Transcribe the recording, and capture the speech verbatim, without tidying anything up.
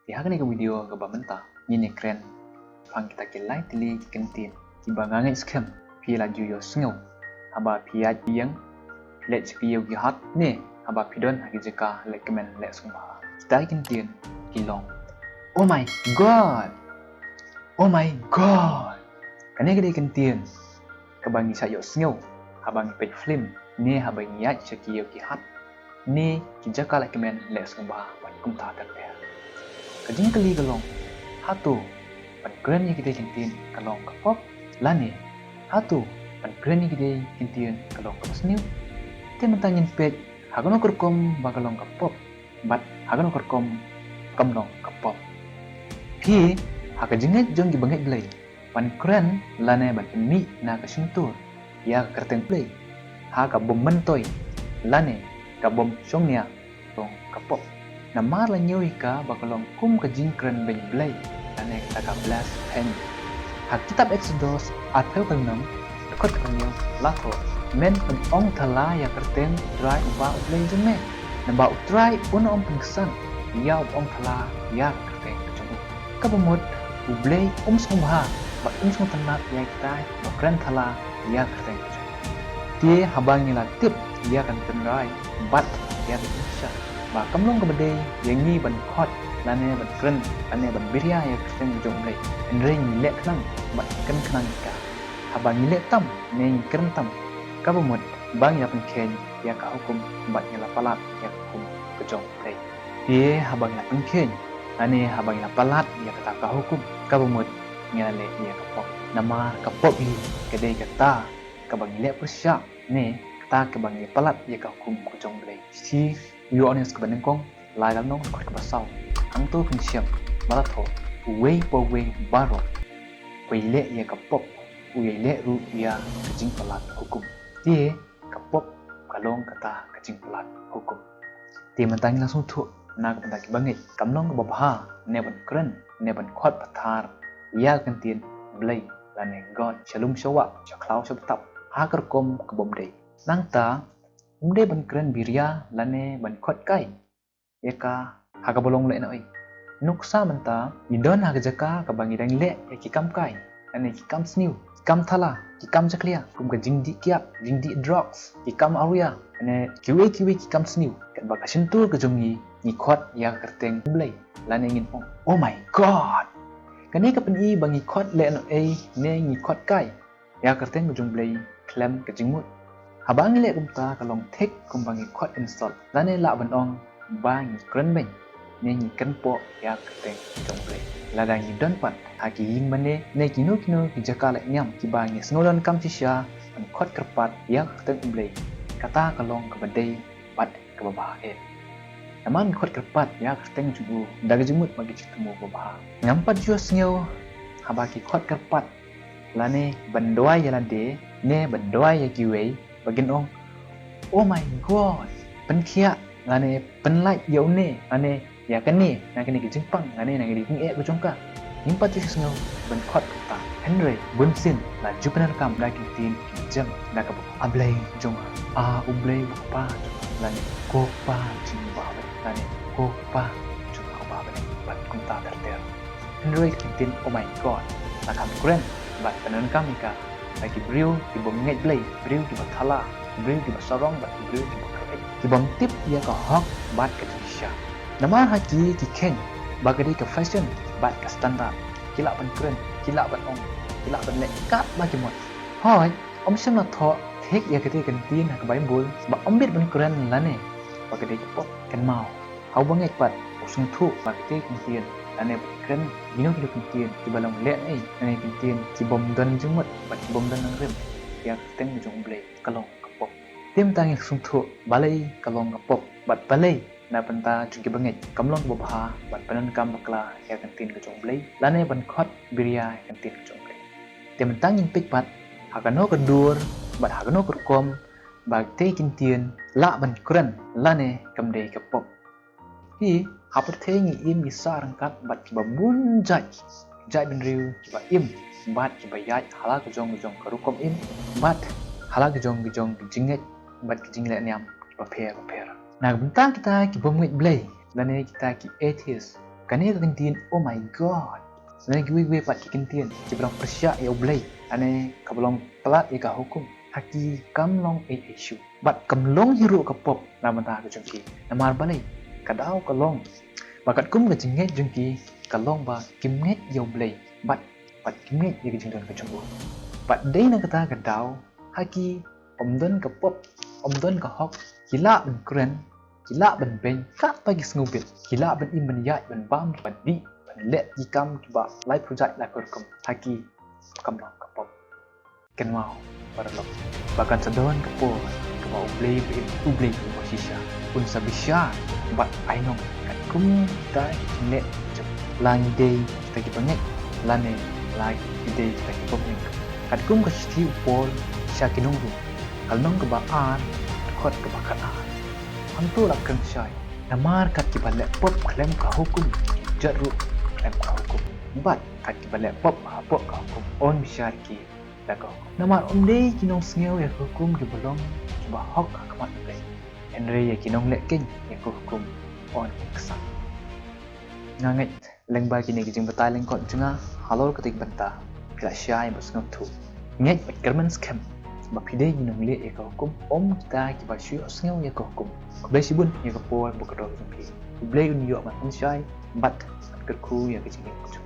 Te ha kane ka video kaba mynta ngin ïa kren shaphang kita ki lai tylli ki kyntien kiba nga ngeit skhem phi la ju ïohsngew haba phi ïaid phi ïeng, phi leit sha ki ïew ki hat ne haba phi don ha ki jaka leh kmen leh sngewbha. Kita ki kyntien ki long, "Oh my God! Oh my God!" Kane ka dei ka kyntien kaba ngi shah ïohsngew haba ngi peit film ne haba ngi ïaid sha ki ïew ki hat ne ki jaka leh kmen leh sngewbha bad kumta ter ter. Ka jingkylli ka long, hato ban kren ïa kitei ki kyntien ka long ka pop lane hato ban kren ïa kitei ki kyntien ka long kaba sniew? Te mynta ngin peit ha kano ka rukom ba ka long ka pop bad ha kano ka rukom kam long ka pop. Te ha ka jingngeit jong kiba ngeit Blei, ban kren lane ban pynmih na ka shyntur ïa ka kyrteng Blei ha ka bym myntoi lane ka bym shongnia long ka pop. Namar la ñiew ïa ka ba ka long kum ka jingkren beiñ Blei lane kata ka blasphemy. Ha kitab Exodus arphew ka lynnong, dkhot kaba hynñiew la thoh, "Men un ong thala ïa ka kyrteng U Trai uba U Blei jong me, naba U Trai un ym pynksan ïa uba ong thala ïa ka kyrteng ka jong u." Kaba mut U Blei um sngewbha bad um sngewtynnat ïa kita kiba kren thala ïa ka kyrteng ka jong u. Te haba ngi la tip ïa ka tynrai bad ïa ka jingshisha, ba kam long kaba dei ïa ngi ban khot lane ban kren lane ban biria ïa ka kyrteng ka jong U Blei, hynrei ngi leh khnang bad kren khnang ïa ka. Haba ngi leh tam ne ngi kren tam, kaba mut ba ngi la pynkheiñ ïa ka hukum bad ngi la palat ïa ka hukum ka jong U Blei. Te haba ngi la pynkheiñ lane haba ngi la palat ïa kata ka hukum, kaba mut ngi la leh ïa ka pop. Namar ka pop hi ka dei kata kaba ngi leh pyrshah ne kata kaba ngi palat ïa ka hukum ka jong U Blei. Shi Ïoannis kaba nyngkong, lai ka lynnong, dkhot kaba saw. Hangto phin shem ba la thoh, "Uwei pa uwei baroh uba ïaleh ïa ka pop u ïaleh ruh ïa ka jingpalat hukum." Te ka pop ka long kata ka jingpalat hukum. Te mynta ngi la sngewthuh na ka bynta kiba ngeit, kam long kaba bha ne ban kren ne ban khot pathar ïa ka kyntien Blei lane God sha lum sha wah, sha khlaw sha btap, ha ka rukom ka bym dei. Nangta ym dei ban kren biria lane ban khot kai ïa ka ha kaba long lehnohei. Nuksa mynta ngi don ha ka jaka kaba ngi dang leh ïa ki kam kai lane ki kam sniew, ki kam thala, ki kam jakhlia, kum ka jingdih kiad, jingdih drugs, ki kam awria, lane kiwei kiwei ki kam sniew. Katba ka shyntur ka jong ngi, ngi khot ïa ka kyrteng U Blei lane ngin ong, "Oh my God!" Kane ka pyni ba ngi khot lehnohei ne ngi khot kai ïa ka kyrteng ka jong U Blei khlem ka jingmut. Haba ngi leh kumta ka long thik kumba ngi khot insult lane lah ban ong ba ngi kren beiñ ne ngi kren pop ïa ka kyrteng ka jong U Blei. Lada ngi don pat ha ki ïing mane ne kino kino ki jaka leh niam kiba ngi sngewdonkam shisha ban khot kyrpad ïa ka kyrteng U Blei, kata ka long kaba dei bad kaba bha eh. Namar ngi khot kyrpad ïa ka kyrteng jong u da ka jingmut bad ka jingthmu kaba bha. Ngam pat ju sngew haba ki khot kyrpad lane ban duwai ïa lade ne ban duwai ïa kiwei ba kin ong, "Oh my God, pynkhiah lane pynlait ïa une lane ïa kane na kane ka jingpang lane na kane ka jingeh ka jong ka." Ngim pat ju sngew ban khot kumta. Hynrei bunsien la ju pyndonkam da ki ktien ki jam da kaba, "A Blei jong nga, a U Blei U Kpa jong nga," lane, "Ko Kpa jong nga Uba ha bneng," lane, "Ko Kpa jong nga Uba ha bneng," bad kumta ter ter. Hynrei ki ktien "Oh my God" la kham kren bad pyndonkam ïa ka da ki briew ki bym ngeit Blei, briew kiba thala, ki briew kiba sarong bad ki briew kiba kyrhai, ki bym tip ïa ka hok bad ka jingshisha. Namar ha ki ki kheiñ ba ka dei ka fashion bad ka standard, ki lah ban kren, ki lah ban ong, ki lah ban leh katba ki mon. Hooid, ym shym la thoh thik ïa katei ka ktien ha ka Baibl ba ym bit ban kren lane ba ka dei ka pop. Kynmaw, ha uba ngeit pat u sngewthuh ba katei ka ktien lane ban kren kino kino ki ktien kiba long lehnohei lane ki ktien ki bym don jingmut bad ki bym don nongrim ïa ka kyrteng jong U Blei ka long ka pop. Te mynta ngin sngewthuh balei ka long ka pop bad balei na bynta jong kiba ngeit kam long kaba bha ban pyndonkam bakla ïa ka ktien ka jong U Blei lane ban khot biria ïa ka ktien ka jong U Blei. Te mynta ngin peit pat ha kano ka dur bad ha kano ka rukom ba katei ka ktien lah ban kren lane kam dei ka pop. Hi ha pyrthei ngi im ngi sah ryngkat bad kiba bun jait, jait bynriew kiba im bad kiba ïaid ha la ka jong ka jong ka rukom im bad ha la ka jong ka jong ka jingngeit bad ka jingleh niam kiba pher ba pher. Na ka bynta kita ki bym ngeit Blei lane kita ki atheist, Kane ka kyntien, "Oh my God." Lane kiwei kiwei pat ki kyntien kiba long pyrshah ïa U Blei, lane kaba long palat ïa ka hukum, ha ki kam long ei ei shuh. Bad kam long hi ruh ka pop na bynta ka jong ki. Namar balei? Ka daw ka long ba katkum ka jingngeit jong ki, ka long ba kim ngeit ïa U Blei, bad, bad kim ngeit ïa ka jingdon ka jong u. Bad dei na kata ka daw, ha ki ym don ka pop, ym don ka hok, ki lah ban kren, ki lah ban beiñ katba ki sngewbit, ki lah ban im ban ïaid ban bam, ban dih, ban leh ki kam kiba lai pyrjah lai pyrkhat, ha ki kam long ka pop. Kynmaw, paralok, ba kan sa don ka por kaba U Blei, U Blei uba shisha un sa bishar bad ainong katkum kita ki jingleh jong, la ngi dei kita kiba ngeit lane la ngi dei kita kiba bym ngeit. Katkum ka shithi u Paul sha ki nong Rom, ka lynnong kaba ar, dkhot kaba khatar. Hangto la kren shai, namar kat kiba leh pop khlem ka hukum, ki jot ruh khlem ka hukum. Bad kat kiba leh pop hapoh ka hukum, yn bishar ki da ka hukum. Namar ym dei ki nongsngew ïa ka hukum kiba long kiba hok ha khmat U Blei, hynrei ïa ki nongleh keiñ ïa ka hukum, yn kyrshan. Nga ngeit lyngba kine ki jingbatai lyngkot jong nga halor kata ka bynta, phi la shai bad sngewthuh. Ngeit bad kyrmen skhem ba phi dei ki nongleh ïa ka hukum, ym kita kiba shu ïohsngew ïa ka hukum. Khublei shibun ïa ka por bad ka doh jong phi. U Blei un ïoh ban pynshai bad ban kyrkhu ïa ka jingim jong phi.